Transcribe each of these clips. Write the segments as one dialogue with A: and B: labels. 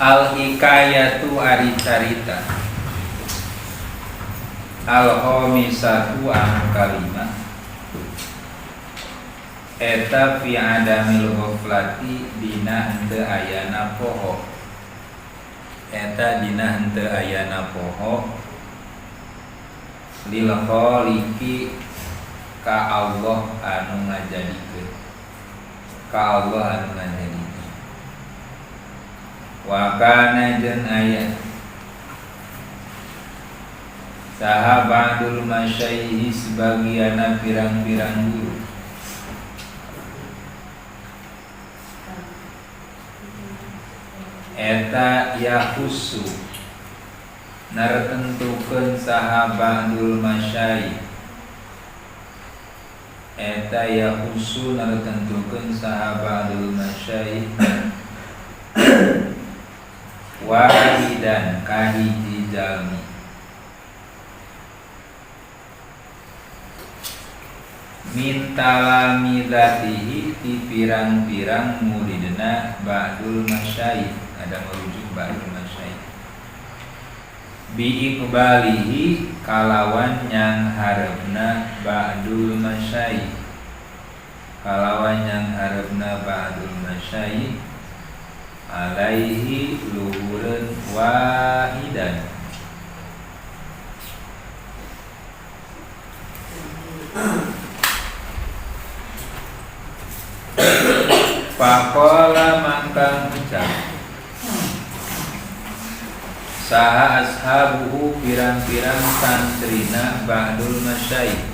A: Al hikayatu ari carita al khamisatu anu kalima eta fi adamil ghaflati dina henteu ayana poho eta dina henteu ayana poho lil khaliqi ka Allah anu ngajadikeun ka Allah anu ngajadikeun wa kana jeung aya saha ba'dul masyaihi sebagiana pirang-pirang guru eta yahusu nartentukeun saha ba'dul masyai eta yahusu nartentukeun saha ba'dul masyai wahidan ka hiji jalmi min talamizatihi ti pirang-pirang muridna ba'dul masyai ada merujuk ba'dul masyai bi iqbalihi kalawan nyang hareupna ba'dul masyai kalawan nyang hareupna ba'dul masyai alaihi luhureun wahidan. Faqala mangka ngucap saha ashabuhu pirang-pirang santrina ba'dul masyayikh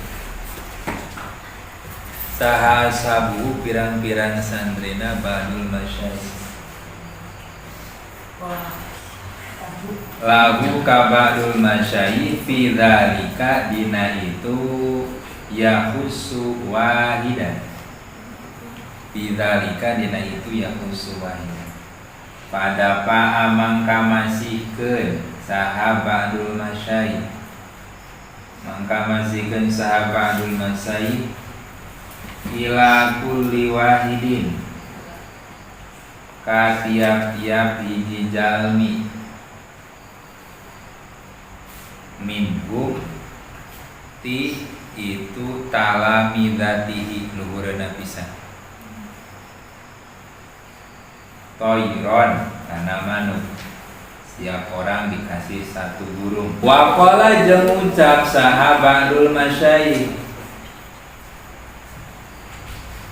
A: saha ashabuhu pirang-pirang santrina ba'dul masyayikh lagu ka ba'dul masyayikh fi dzalika dina itu yahusu wahidan fi dzalika dina itu yahusu wahidan pada pa mangka masihkeun saha ba'dul masyayikh mangka masihkeun saha ba'dul masyayikh ila kulli wahidin ka tiap-tiap hiji jalmi minhum ti itu talamizatihi luhureuna pisan toiron kana manuk setiap orang dikasih satu burung. Waqala jeung ucap saha ba'dul masyayikh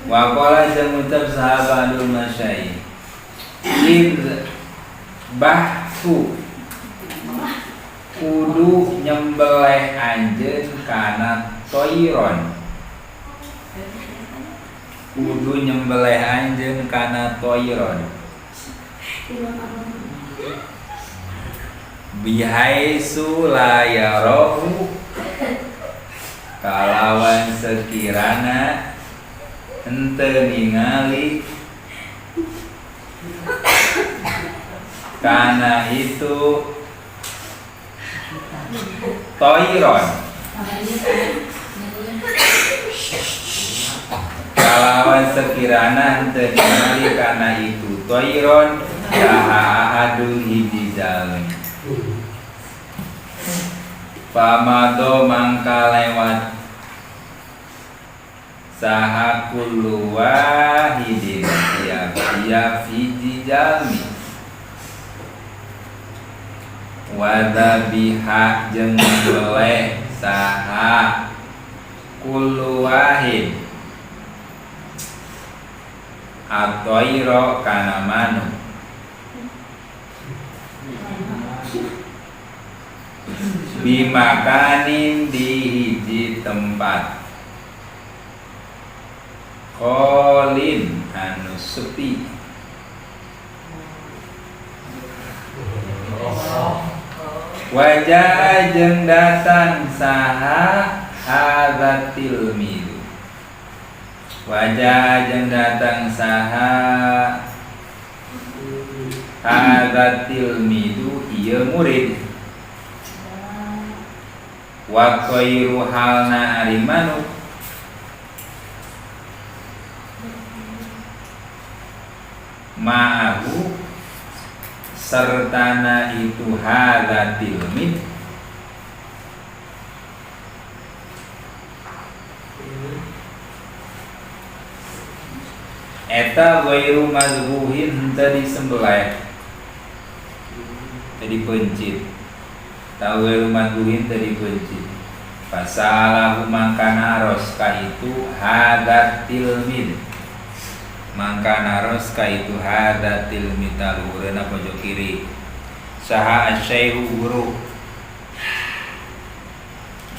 A: waqala jeung ucap saha ba'dul masyayikh id bahsu kudu nyembeleh anjeun kana toiron kudu nyembeleh anjeun kana toiron bihaisu la yarahu kalawan sekirana henteu ningali kana itu toiron kalawan sekirana henteu ningali kana itu toiron saha ahadun hiji jalmi pamado mangka lewat saha kullu wahidin tiap-tiap hiji jalmi wadzabiha jeung nyembeleh saha kullu wahid at-thaira kana manuk bimakanin di hiji tempat kholin anu sepi wajah jeung datang saha hadzatil milu wajah jeung datang saha hadzatil milu ieu murid wa khairu halna ari manuk ma'ahu Sertana itu hadza tilmid eta ghairu mazbuhin henteu disembelih teu dipencit ta ghairu mazbuhin teu dipencit fasalahu mangka naros ka itu hadza tilmid mangka naros ka itu hadza tilmid taluhureuna pojok kiri saha asyaihu guru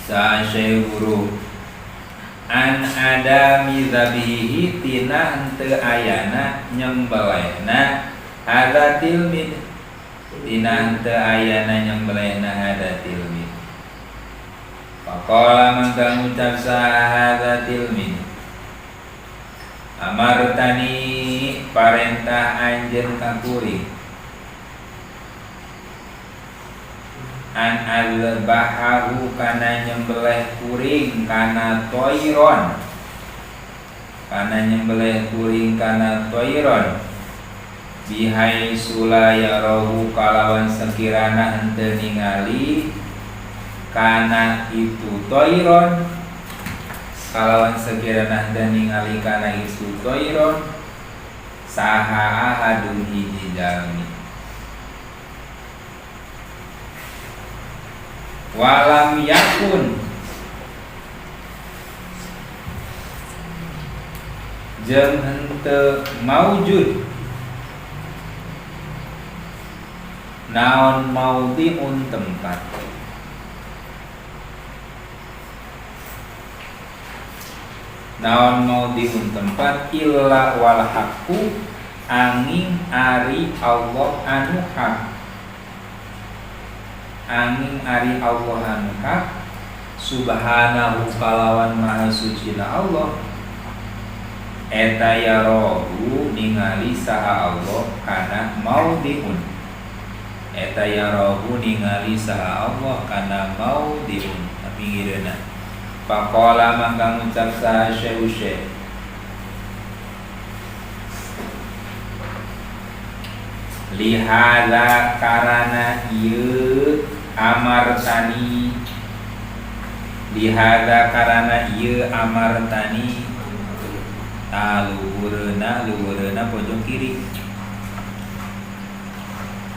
A: saha asyaihu guru an adami dzabihi tina henteu ayana nyembelehna hadza tilmid tina henteu ayana nyembelehna hadza tilmid faqala mangka ngucap saha hadza tilmid amartani parentah anjeun ka kuring an azbahahu kana nyembelih kuring kana toiron kana nyembelih kuring kana toiron bihai sula yarahu kalawan sekirana henteu ningali kana itu toiron kalawan sekirana henteu ningali kana itu toiron saha ahadun hiji jalmi walam yakun jeung henteu maujud naon maudhi'un tempat naon maudhi'un tempat illa wal haqqu angin ari Allah anu hak angin ari Allah anu hak subhanahu kalawan maha sucina Allah eta yarahu ningali saha Allah kana maudhi'un eta yarahu ningali saha Allah kana maudhi'un pinggireuna faqala mangka ngucap saha syekh syekh lihadza karana ieu amartani lihadza karana ieu amartani taluhureuna luhureuna pojok kiri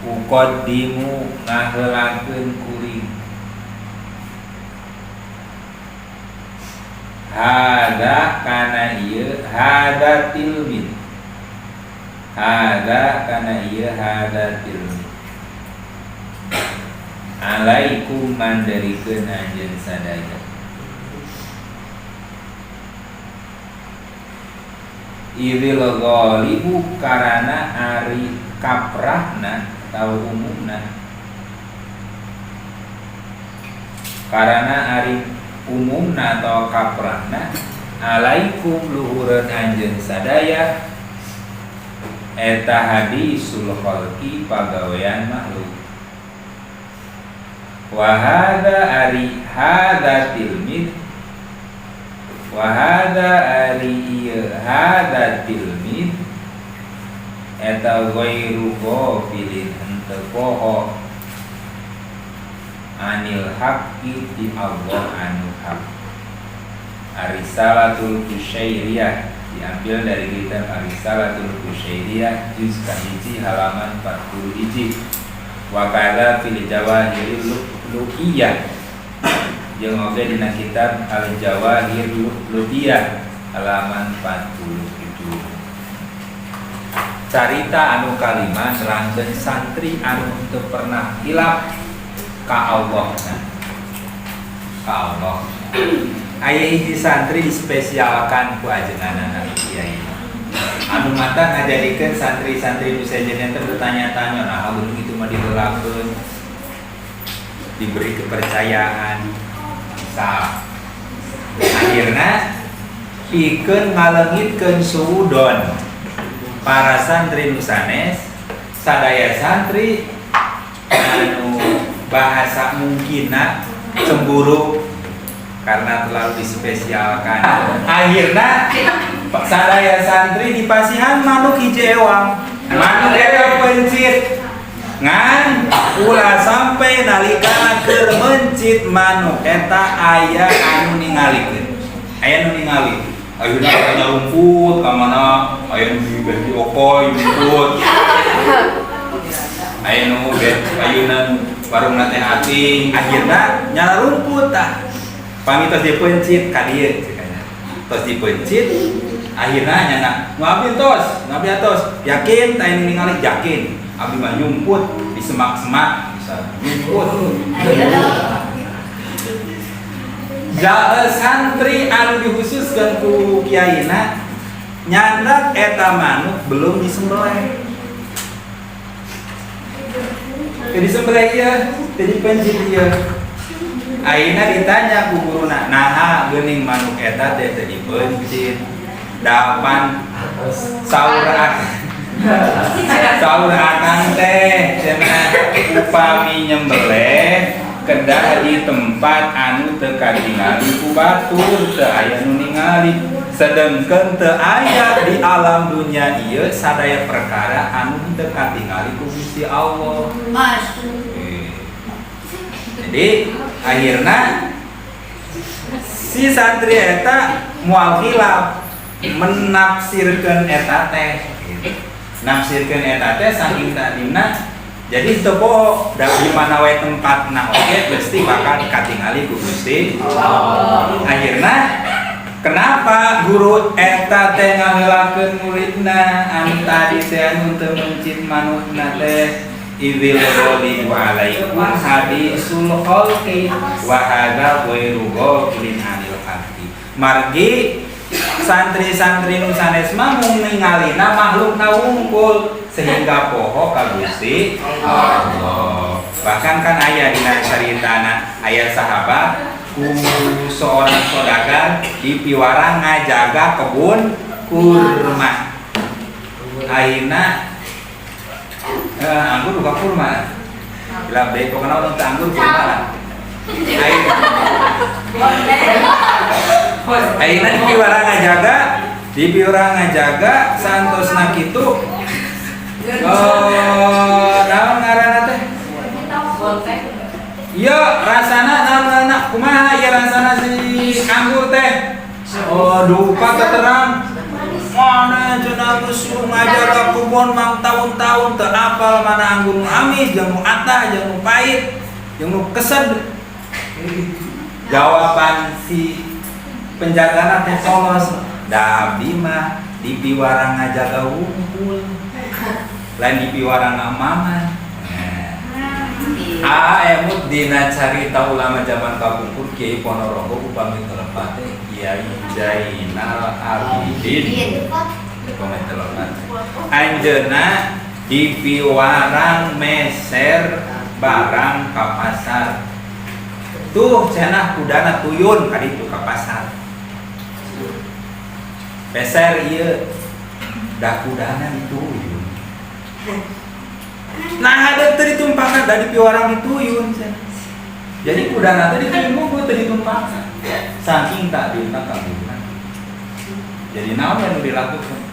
A: uqaddimu ngaheulakeun kuring hadza kana ieu hadza tilmin hadza kana ieu hadza tilmin alaikum mandarikeun anjeun sadaya idzil ghalibu karana ari kaprahna atau umumna karana ari umumna atau kaprahna alaikum luhureun anjeun sadaya eta hadisul khalqi pagawean makhluk wa hadza ari hadza tilmid wa hadza ari hadza tilmid eta ghairu ghafilin henteu poho anil haqqi di Allah anu hak. Ar-Risalatul Qusyairiyah diambil dari kitab Ar-Risalatul Qusyairiyah juz kahiji halaman 41. Wa kadza fil Jawahiril Lu'lu'iyah jeung oge dina kitab Al-Jawahir Lu'lu'iyah halaman 47. Carita anu kalima nerangkeun santri anu teu pernah hilap ka Allah. Ka Allah. Aya hiji santri dispesialkan ku ajenganana kiai. Anu mata ngajadikeun santri-santri nu sejenna teh bertanya-tanya, nah gunung itu mah diheulakeun, diberi kepercayaan. Sa. Akhirna pikeun ngaleungitkeun suudon para santri nu sanes, sadaya santri anu bahasa mungkinna cemburu karena terlalu dispesialkan. Akhirna sadaya santri dipasihan manuk hiji ewang. Manuk eta pencit. Ngan ulah sampai nalikana keur mencit manuk eta aya anu ningalikeun. Aya nu ningali. Ayeuna aya rumput ka mana? Aya nu diberi okoy rumput. Aya nu ayeuna warungna teh ating, akhirna nyala rumput tah. Pami tos dipencit ka dieu cenah. Tos dipencit akhirna nyana nu abdi tos, nu abdi tos. Yakin tah ini ningali yakin. Abdi mah nyumput di semak-semak bisa nyumput. Ja, santri anu dikhususkeun ku kiaina nyandak eta manuk belum disembelih. Teu disembelih ieu, teu dipencit ieu. Ayeuna ditanya ku guruna, naha geuning manuk eta teh teu dipencit. Dapan saur saur akang teh cenah upami nyembelih kedah di tempat anu teu katingali ku batur, teu aya nu ningali. Sedengkeun teu aya di alam dunia ieu sadaya perkara anu teu katingali ku Gusti Allah.
B: Mas.
A: Jadi akhirna si santri eta moal khilaf menafsirkeun eta teh. Nafsirkeun eta teh saking tadina jadi teu poho da di mana wae tempatna oge pasti bakal katingali ku Gusti Allah. Akhirna kenapa guru eta teh ngaheulakeun muridna anu tadi teh anu teu mencit manukna teh idzil ghalibu alaikum hadisul khalqi wa hadza ghairu ghafilin anil khalqi. Margi santri-santri nu sanes mah mung ningalina makhlukna wungkul sehingga poho ka Gusti Allah. Bahkan kan aya dina caritana aya sahabat ku seorang saudagar di piwarang ngajaga kebun kurma. Ayeuna anggur buka kurma. Bila deui pokona urang teh anggur kurma lah. Ayeuna Ayeuna di piwarang ngajaga, di piwarang ngajaga santosna kitu. Oh, naon ngaranna teh? Iya, rasana naon ngaranna? Kumaha ieu rasana si anggur teh? Oh, duka terang. Mana cenah geus ngajaga kebun mang tahun-tahun teu apal mana anggur nu amis, jeung nu atah, jeung nu pahit, jeung nu kesed. Jawaban si penjagana teh polos. Da abdi mah di piwarang ngajaga wungkul. Lain di piwarang amaman. Nah. Emut dina carita ulama zaman kapungkur Kiai Ponorogo upami teu lepat teh Kiai Zainal Abidin. Upami teu lepat. Anjeunna di piwarang meser barang ka pasar. Tuh cenah kudana tuyun ka ditu ka pasar. Peser ieu da kudana dituyun. Nah ada teu ditumpakan da di piwarang dituyun cenah. Jadi kudana teh dituyun munggu teu ditumpakan. Saking tak dina ka guruna. Jadi naon yang dilakukan?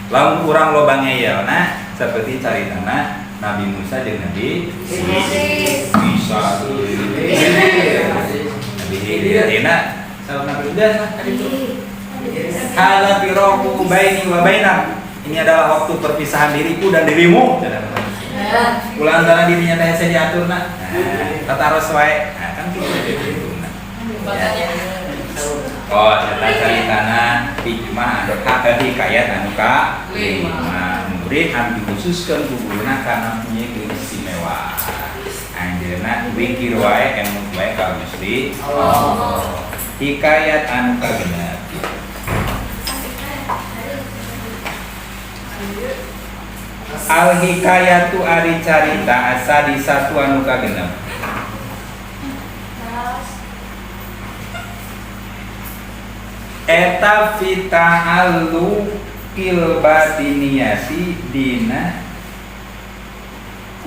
A: Lamun urang loba ngeyelna seperti caritana Nabi Musa jeung Nabi Isa. Nabi Khidir dina saur Nabi udah lah tadi itu. Hadza firaqu baini wa bainak. Ini adalah waktu perpisahan diriku dan dirimu. Ulang dirinya teh hese diaturna. Nah, tataros wae. Nah, kan kitu gitu. Nah. Oh, eta caritana hikmah anu hikayat anu ka lima murid anu dikhususkeun ku guruna kana punya keistimewaan. Anjeunna wikir wae emut wae ka Gusti Allah. Hikayat anu kagenep. Al hikayatu ari carita asa di satu anu kagenep. Eta fita'alluqil batiniyati dina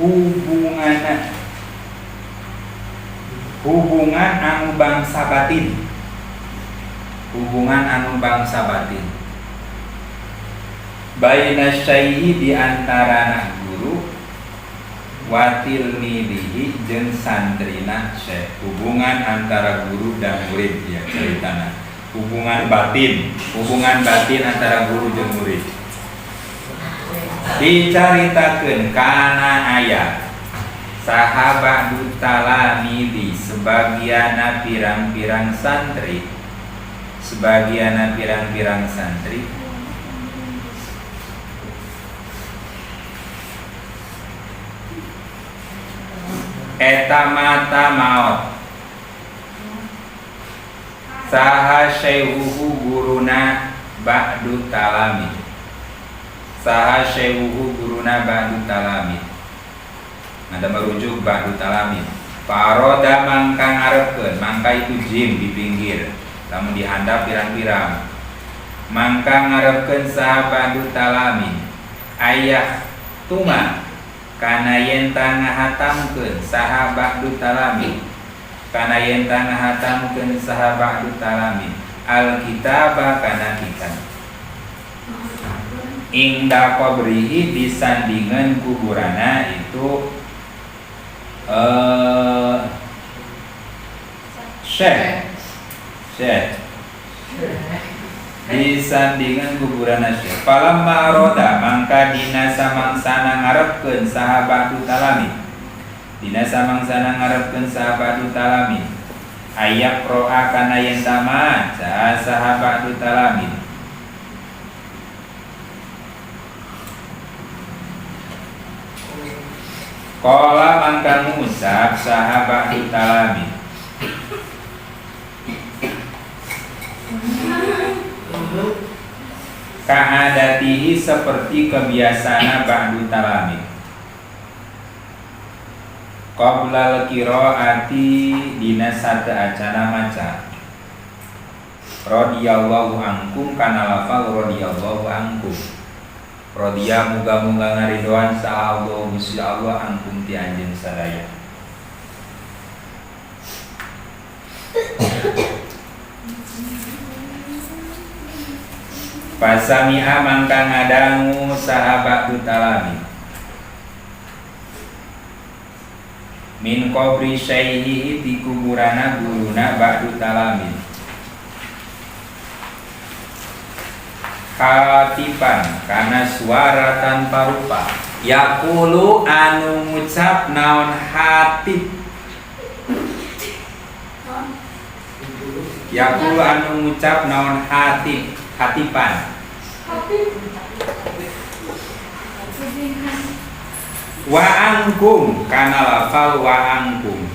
A: hubungana hubungan anu bangsa batin, hubungan anu bangsa batin baina syai'i di antara guru Wa tilmidihi jeung santrina syekh. Hubungan antara guru dan murid ya ceritana. Hubungan batin antara guru jeung murid. Dicaritakeun kana aya saha ba'du talamidi sebagiana pirang-pirang santri, sebagiana pirang-pirang santri eta mata maot saha syaihuhu guruna ba'du talami, saha syaihuhu guruna ba'du talami. Ada merujuk ba'du talami. Paroda mangka ngarepkeun, mangka itu jim di pinggir, lamun dihandap pirang-pirang. Mangka ngarepkeun saha ba'du talami ayah tuma kana yen ngahatamkeun saha ba'du talami, kana yen ngahatamkeun saha ba'du talami alkitaba kana kitab ingda qabrihi disandingan kuburana itu syekh syekh disandingan kuburana syekh. Falamma aroda mangka dina samangsana ngarepkeun saha ba'du talami, dina samangsana ngarepkeun saha ba'du talami ayak ro'a kana yen tamaca saha ba'du talami qala mangka ngucap saha ba'du talami ka'adatihi seperti kebiasaan ba'du talami qoblal qiraati dina sate acana maca radhiyallahu ankum kana lafal radhiyallahu ankum radiya muga-muga ngaridoan saha Allah Gusti Allah ankum ti anjeun sadaya. Fasami'a mangka ngadangu saha ba'du talami min qabri syaihihi di kuburana guruna ba'du talami hatipan kana suara tanpa rupa yaqulu anu ngucap naon hatib, yaqulu anu ngucap naon hatib, hatipan wa angkum kana lafal wa angkum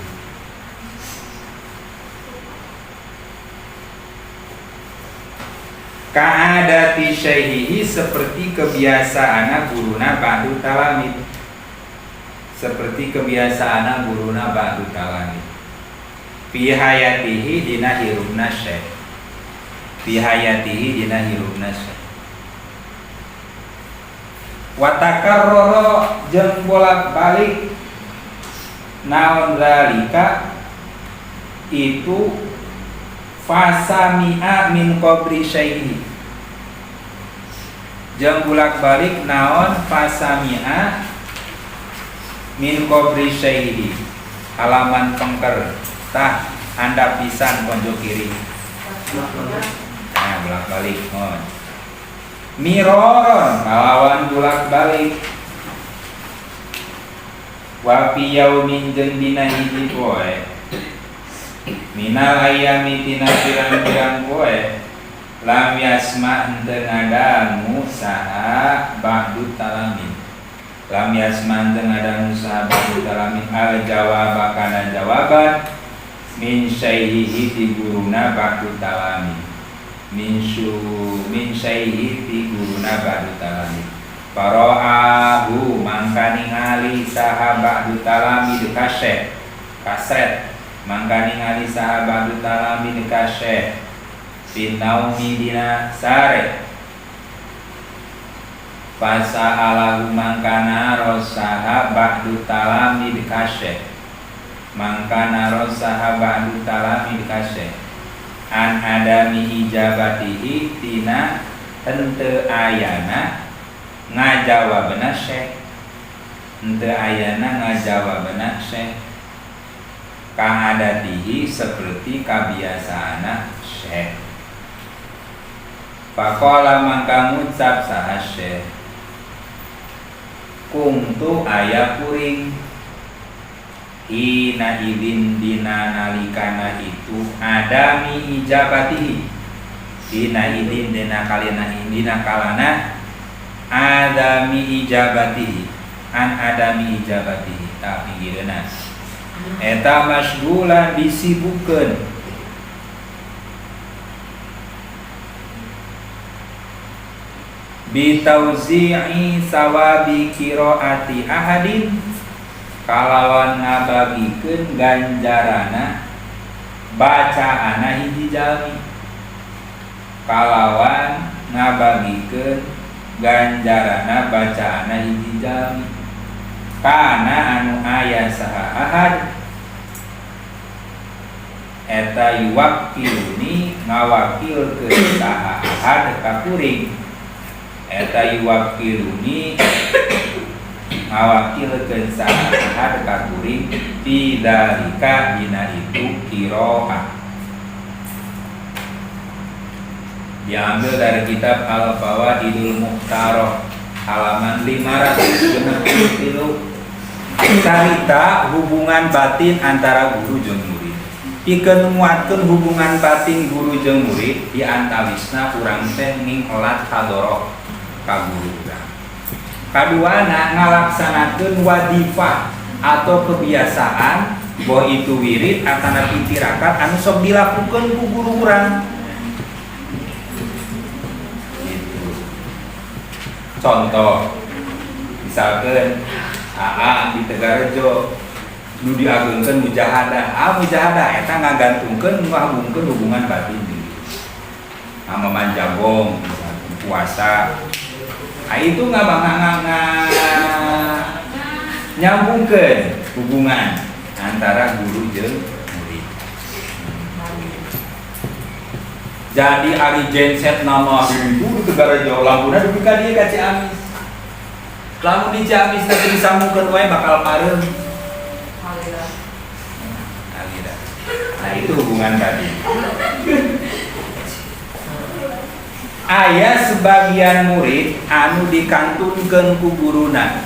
A: ka'adati syaihihi seperti kebiasaan guruna ba'du talamid, seperti kebiasaan guruna ba'du talamid fi hayatihi dina hirupna syekh, fi hayatihi dina hirupna syekh. Wa takarrara jeung bolak-balik naon zalika itu fasami'a min qabri syaihi jeung bolak-balik naon fasami'a min qabri syaihi halaman pengker tah handap pisan pojok kiri. Nah bolak-balik on miroron kalawan bolak-balik wa fi yaumin jeung dina hiji poe minal ayami tina pirang-pirang poe lam yasma henteu ngadangu saha ba'du talamin, lam yasma henteu ngadangu saha ba'du talamin al jawaba kana jawaban min syaihihi ti guruna ba'du talamin min syaihi ti guruna ba'du talamin Paro'ahu mangka ningali saha ba'du talami ka syekh kaset mangka ningali saha ba'du talami ka syekh finaumi dina sare fasa'alahu mangka naros saha ba'du talami ka syekh mangka naros saha ba'du talami ka syekh an adami ijabatihi tina henteu ayana ngajawabna syekh Henteu ayana ngajawabna Syekh ka'adatihi seperti kabiasaana Syekh. Faqala mangka ngucap saha Syekh, kungtu aya kuring hina idzin dina nalikana itu adami ijabatihi hina idzin dina kalina dina kalana adami ijabatihi an adami ijabatihi ta pinggireuna eta masgulan disibukkeun bitauzi'i sawabi qiraati ahadin kalawan ngabagikeun ganjarana bacaana hiji jalmi kalawan ngabagikeun ganjarana bacaana hiji jalmi kana anu aya saha ahad eta yuwakiluni ngawakilkeun saha ahad ka kuring eta yuwakiluni ngawakilkeun saha ahad ka kuring tidzalika dina itu qiraah. Diambil dari kitab Al-Fawaidul Mukhtarah halaman 563. Carita hubungan batin antara guru jeung murid. Pikeun nguatkeun hubungan batin guru jeung murid di antawisna urang teh ngingkelat hadoroh ka guru urang. Kaduana ngalaksanakeun wadifah atau kebiasaan boh itu wirid atanapi tirakat anu sok dilakukeun ku guru urang. Gitu. Contoh misalkan AA di Tegarejo nu diagungkeun mujahadah, mujahadah eta ngagantungkeun ngahubungkeun hubungan batin sama manjagong misalkan puasa. Itu nyambungkeun hubungan antara guru jeung murid. Jadi ari genset nama itu di Tegarejo lampuna dugi ka dieu ka Ciamis. Lamun di Ciamis teh disambungkeun wae bakal pareum. Alira. Nah itu hubungan tadi. Aya sebagian murid anu dikantunkeun ku guruna.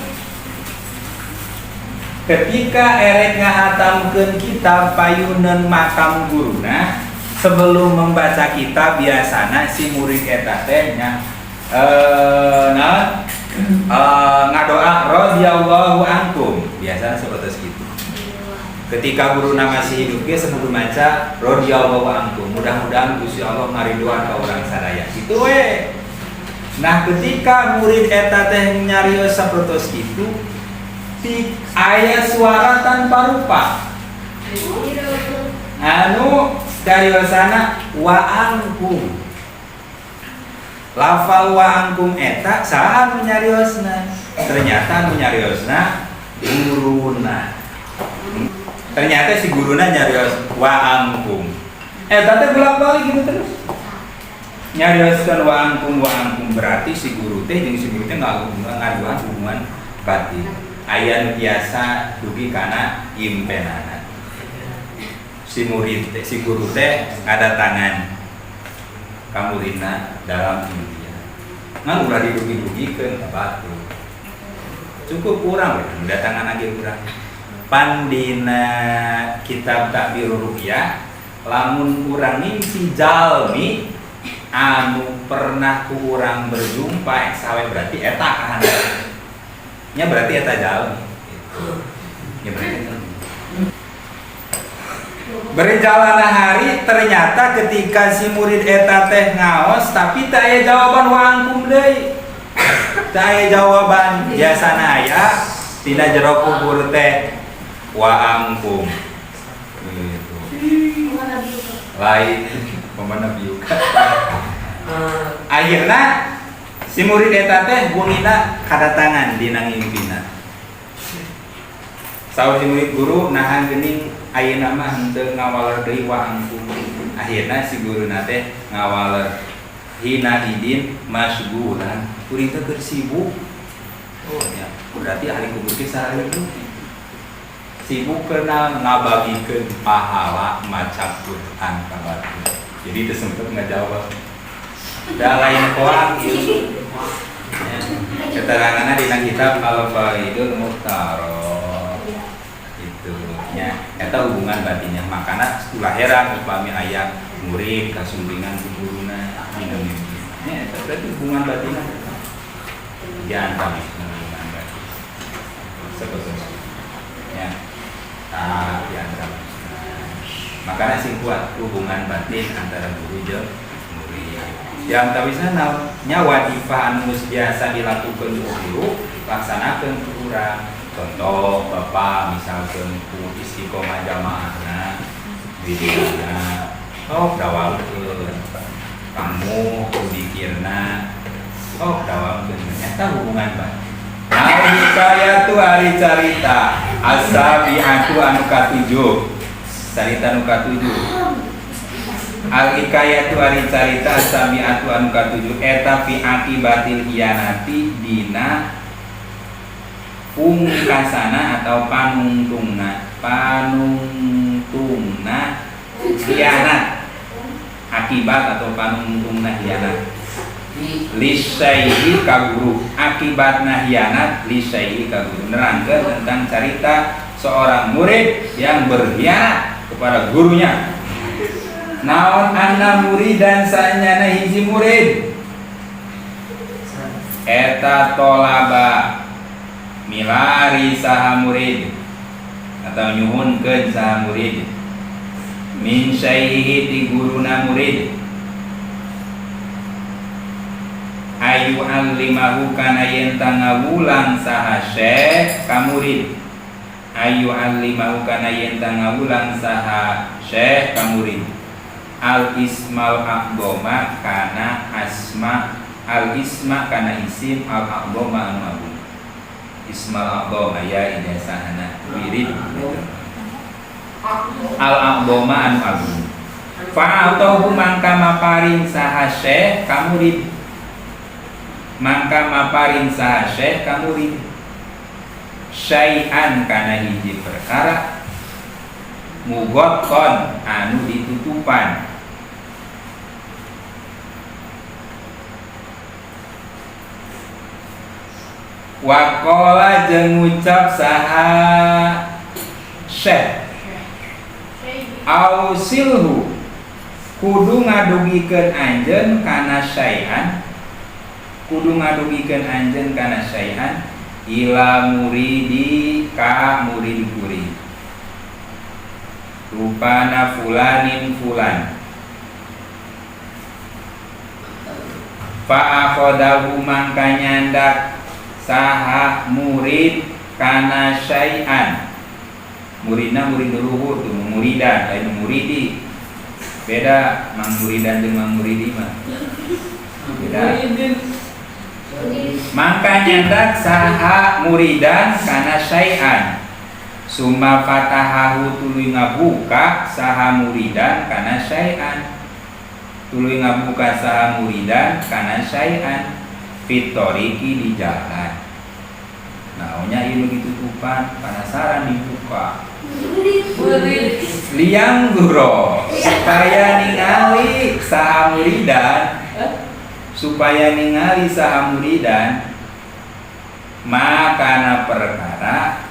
A: Ketika erek ngahatamkeun kitab payuneun makam guruna, sebelum membaca kitab biasana si murid eta teh nya ngadoa radhiyallahu ankum, biasana seperti itu. Ketika guruna masih hidup ge sebelum maca radhiyallahu ankum, mudah-mudahan Gusti Allah ngariduan ka urang sadaya. Kitu we. Nah, ketika murid eta teh nyarios sapertos kitu, aya suara tanpa rupa. Anu cariosana wa angkum. Lafal wa angkum eta saha anu nyariosna? Ternyata anu nyariosna guruna. Ternyata si guruna nyarios wa angkum. Eta teh bolak-balik gitu terus. Nyarioskeun wa angkum wa angkum berarti si guru teh jeung si guru teh ngaduhan hubungan batin. Aya nu biasa dugi kana impenana. Si murid teh, si guru teh ngadatangan ka muridna dalam impian. Ngan ulah didugi-dugikeun ka batur. Cukup kurang we, datangan lagi kurang. Pandina kitab Ta'birur Ru'yah lamun urang ngimpi jalmi anu pernah ku urang berjumpa sawe berarti eta kahandap. Nya berarti eta jalmi. Nya berarti eta. Berjalan hari ternyata ketika si murid eta teh ngaos tapi teu aya jawaban wa angkum deui. Teu aya jawaban biasana aya tina jero kubur teh wa angkum. Gitu. Lain pemana biuka. Akhirna si murid eta teh bungina kadatangan dina ngimpina. Saur si murid guru nahan geuning ayeuna mah henteu ngawaler deui wa angkum. Akhirna si guruna teh ngawaler hina idin masgulan. Kuring teh keur sibuk. Oh nya. Berarti ahli kubur ge sarari sibuk kena ngabagikeun pahala maca Quran ka batur. Jadi teu sempet ngajawab. Da lain koang ieu. Ya. Keteranganna dina kitab Al-Faidul Mukhtarah. Itu nya eta hubungan batinnya. Makana ulah heran upami aya murid kasumpingan ku guruna dina mimpi. Nya eta berarti hubungan batinna. Jangan kami hubungan batin. Sebetulnya. Ya. Nah, di antara makanya sing kuat hubungan batin antara guru jeung murid. Yang tapi sana nya wadifah anu geus biasa dilakukan ku guru, laksanakeun ku urang. Contoh bapak misalkan ku istiqomah jamaahna, wiridna, sok dawamkeun. Kamu ku dikirna, sok dawamkeun. Eta hubungan batin. Al-hikayatu ari carita as-sabi'atu anu katujuh. Carita anu katujuh. Al-hikayatu ari carita as-sabi'atu anu katujuh eta fi akibatil hianati dina pungkasana atau panungtungna, panungtungna hianat. Akibat atau panungtungna hianat. Lisyaihi ka guru, akibatna hianat lisyaihi ka guru. Nerangkeun tentang carita seorang murid yang berkhianat kepada gurunya. Naon anna muridan sanyana hiji murid eta tolaba milari saha murid atau nyuhunkeun saha murid min syaihi ti guruna murid ayu allimahu kana yen ngawulang saha syekh ka murid ayu allimahu kana yen ngawulang saha syekh ka murid al ismal a'dhama kana asma al isma kana isim al a'dhama anu agung ismal a'dhama ya ijazahna wirid al a'dhama anu agung fa'atahu mangka maparin saha syekh ka murid mangka maparin saha syekh ka murid syai'an kana hiji perkara mughathon anu ditutupan waqala jeung ngucap saha syekh ausilhu kudu ngadugikeun anjeun kana syai'an kudu ngadugikeun anjeun kana syai'an ila muridi ka murid kuring rupana fulanin fulan fa akhodahu mangka nyandak saha murid kana syai'an muridna murid luhur tuh muridan lain muridi beda mang muridan jeung mang muridi mah beda mangka nyandak saha muridan kana syai'an summa fatahahu tuluy ngabuka saha muridan kana syai'an tuluy ngabuka saha muridan kana syai'an fitoriki di jalan naonnya ieu ditutupan penasaran dibuka liang guro supaya ningali saha muridan supaya ningali saha muridan makana perkara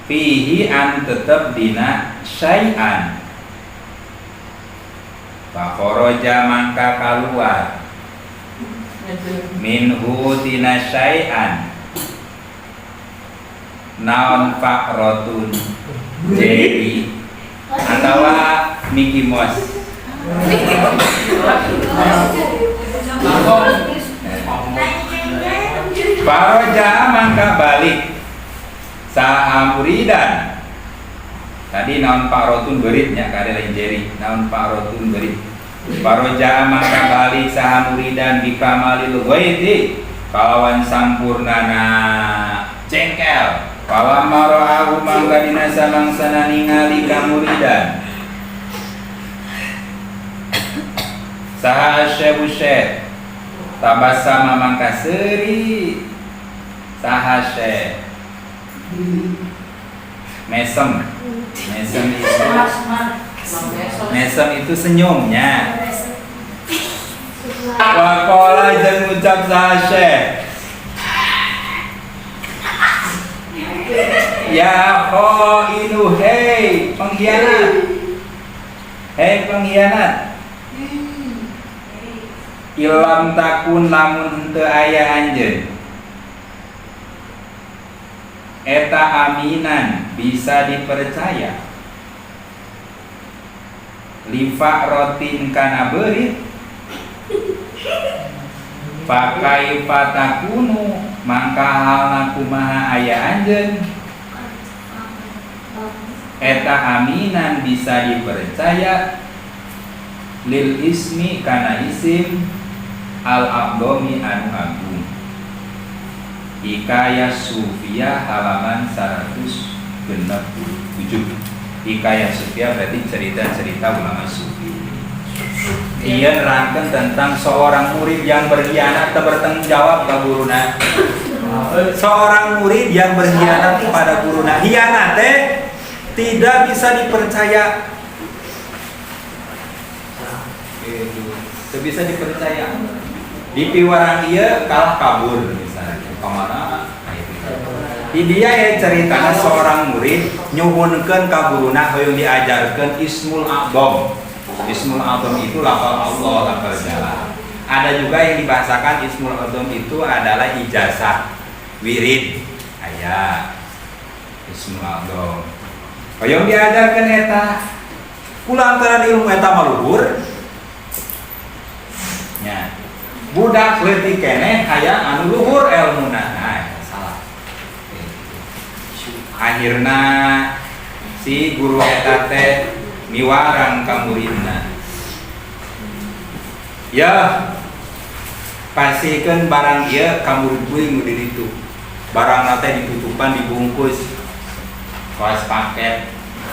A: fihi an tetep dina syai'an fakharaja mangka kaluar minhu tina syai'an naon fa'rotun jeri atawa Mickey Mouse. Faroja mangka balik saha muridan. Tadi naon fa'rotun beritnya kade lain jeri naon fa'rotun berit. Faroja mangka balik saha muridan bikamalil ghaidi kalawan sampurnana jengkel. Falamma ra'ahu mangka dina samangsana ningali ka muridan saha asy-syekhu syekh tabassama mangka seuri Saha Syekh? Mesem. Mesem itu, mesem itu senyumnya. Waqala jeung ngucap saha Syekh? Ya khainu, hei pengkhianat. Hei pengkhianat. Illam takun lamun henteu aya anjeun eta aminan bisa dipercaya lifa'rotin kana beurit, fakaifa takunu mangka halna kumaha aya anjeun eta aminan bisa dipercaya lil ismi kana isim al a'dhomi anu agung. Hikayah Sufiyah halaman 167. Hikayah Sufiyah berarti cerita-cerita ulama sufi. Ia nerangkan tentang seorang murid yang berkhianat atau bertanggung jawab ke guruna. Seorang murid yang berkhianat kepada guruna. Khianat teh tidak bisa dipercaya. Gitu. Tidak bisa dipercaya. Di piwarang ieu kalah kabur misalnya. Kemana? Nah, itu. Di dia ya ceritanya seorang murid nyuhunkeun ka guruna hoyong diajarkeun Ismul A'dham. Ismul A'dham itu lafal Allah, lafal jalal. Ada juga yang dibahasakan Ismul A'dham itu adalah ijazah wirid. Aya Ismul A'dham. Hoyong diajarkeun eta. Kulantaran ilmu eta mah luhur. Nya. Budak leutik keneh hayang anu luhur elmuna. Nah, salah. Akhirna si guru eta teh miwarang ka muridna. Ya, pasihkeun barang ieu ka murid kuring nu di ditu. Barangna teh ditutupan, dibungkus. Kaos paket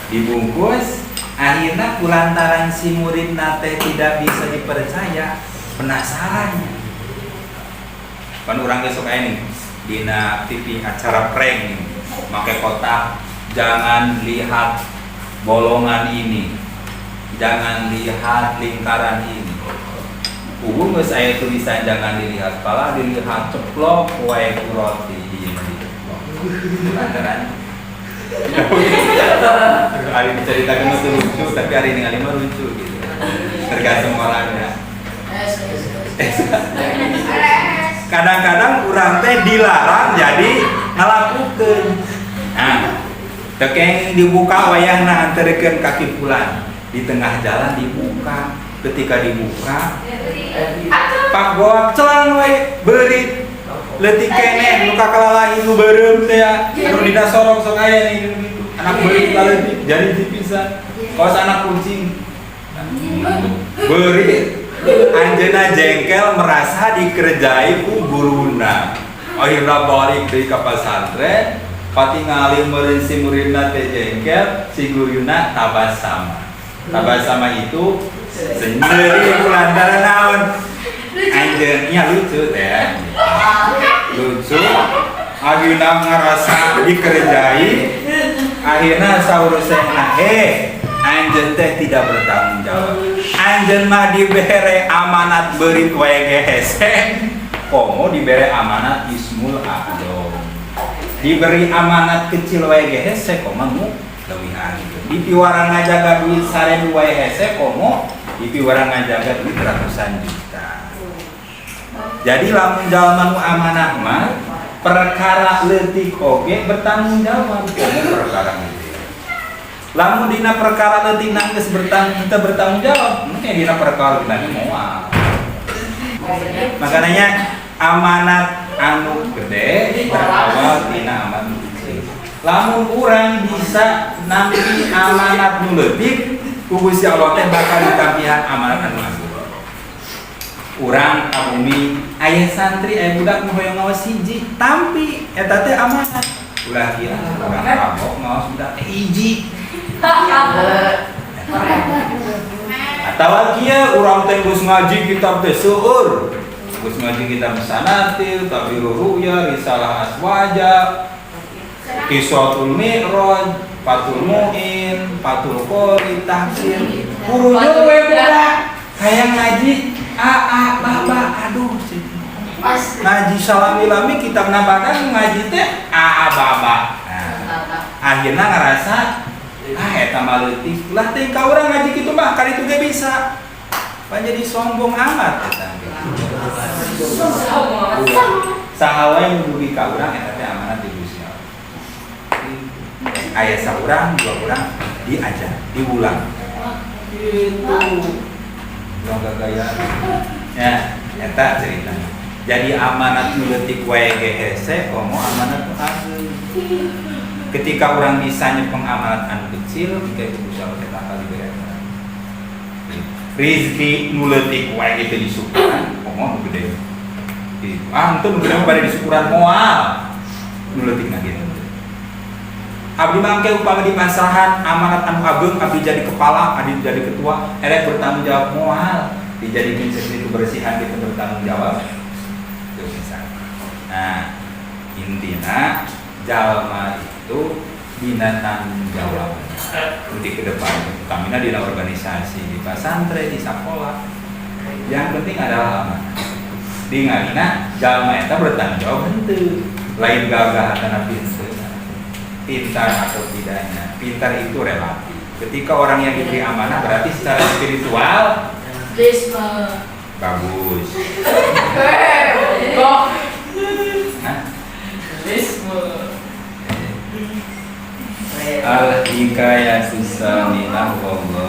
A: dibungkus, akhirnya kulantaran si muridna teh tidak bisa dipercaya, penasaran. Pan urang ge sok aya nih dina TV acara prank nih, make kotak, jangan lihat bolongan ini, jangan lihat lingkaran ini. Puguh geus aya tulisan jangan dilihat, pala dilihat ceplok wae ku roti ieu mah diceplok. Lantaran hari diceritakan mah lucu, tapi hari ningali mah lucu gitu. Tergantung orangnya. Kadang-kadang urang teh dilarang jadi ngalakukeun. Nah, teu kenging dibuka wayahna anterkeun kaki pulang. Di tengah jalan dibuka. Ketika dibuka, pak goak celang we beurit leutik keneh nu kakalalahi nu beureum teh ya. Anu dina sorok sok aya nih gitu. Anak beurit laleutik jadi pisan. Kawas anak kucing. Beurit anjeunna jengkel merasa dikerjai ku guruna. Akhirna balik deui ka pasantren, patingali meureun si muridna teh jengkel, si guruna tabasama. Tabasama itu senyum lantaran naon? Anjeunnya lucu teh. Lucu. Akhirna ngerasa dikerjai, akhirnya saur sehna, "Heh, anjeun teh tidak bertanggung jawab. Anjeun mah dibere amanat beurit wae ge hese, komo dibere amanat Ismul A'dham. Diberi amanat kecil wae ge hese, komo nu leuwihan gitu. Dipiwarang ngajaga duit 1.000 wae hese, komo dipiwarang ngajaga duit ratusan juta." Jadi lamun jalma nu amanah mah perkara leutik oge bertanggung jawab, komo perkara gede. Lamun dina perkara leutik geus bertanggung teu bertanggung jawab, mungkin dina perkara gede moal. Makanya amanat anu gede berawal tina amanat nu kecil. Lamun urang bisa nampi amanat nu leutik, ku Gusti Allah teh bakal ditampihan amanat anu agung. Urang ka bumi aya santri, aya budak nu hoyong ngaos hiji, tampi eta teh amanat. Ulah kira urang kapok ngaos budak teh hiji. Atawa kieu urang teh geus ngaji kitab teh seueur. Geus ngaji kitab Sanatil, Tabirur Ruya, Risalah Aswaja, Qisatul Mi'raj, Fathul Mu'in, Fathul Qori, tafsir. Hurujung we budak hayang ngaji a a baba, aduh, ngaji salami-lami kitab badan, ngaji teh a a baba. Nah, akhirnya ngerasa, ah, eta mah leutik lah, teh ka urang ngaji kitu mah kali itu ge bisa. Pan jadi sombong amat eta. Saha wae nu dugi ka urang, eta teh amanat di Gusti Allah. Aya saurang dua orang diajar, diulang gitu, ulah gagaya ya. Eta cerita jadi amanat nu leutik wae ge hese, komo amanat nu ageung. Ketika orang bisa nyepeng amanat anu kecil, jika itu bisa teh bakal diberi rizki. Nu leutik wae gitu disyukuran, komo nu gede gitu. Ah, henteu, nu gede mah bade disyukuran moal, nu leutik na gitu. Abdi mangke upama dipasrahan amanat anu ageung, abdi jadi kepala, abdi jadi ketua, erek bertanggung jawab moal? Dijadikan seperti kebersihan kita bertanggung jawab itu misalnya. Nah, intinya jalma itu dina tanggung jawab di ke depan, utamina dina organisasi, di pesantren, di sekolah. Yang penting adalah amanah. Dingalina jalma eta bertanggung jawab henteu, lain gagah atanapi henteu, pintar atau tidaknya. Pintar itu relatif. Ketika orang yang diberi amanah berarti secara spiritual bagus.
B: Kok
A: Hah?
B: Risme.
A: Al hikayatus saminah, wallahu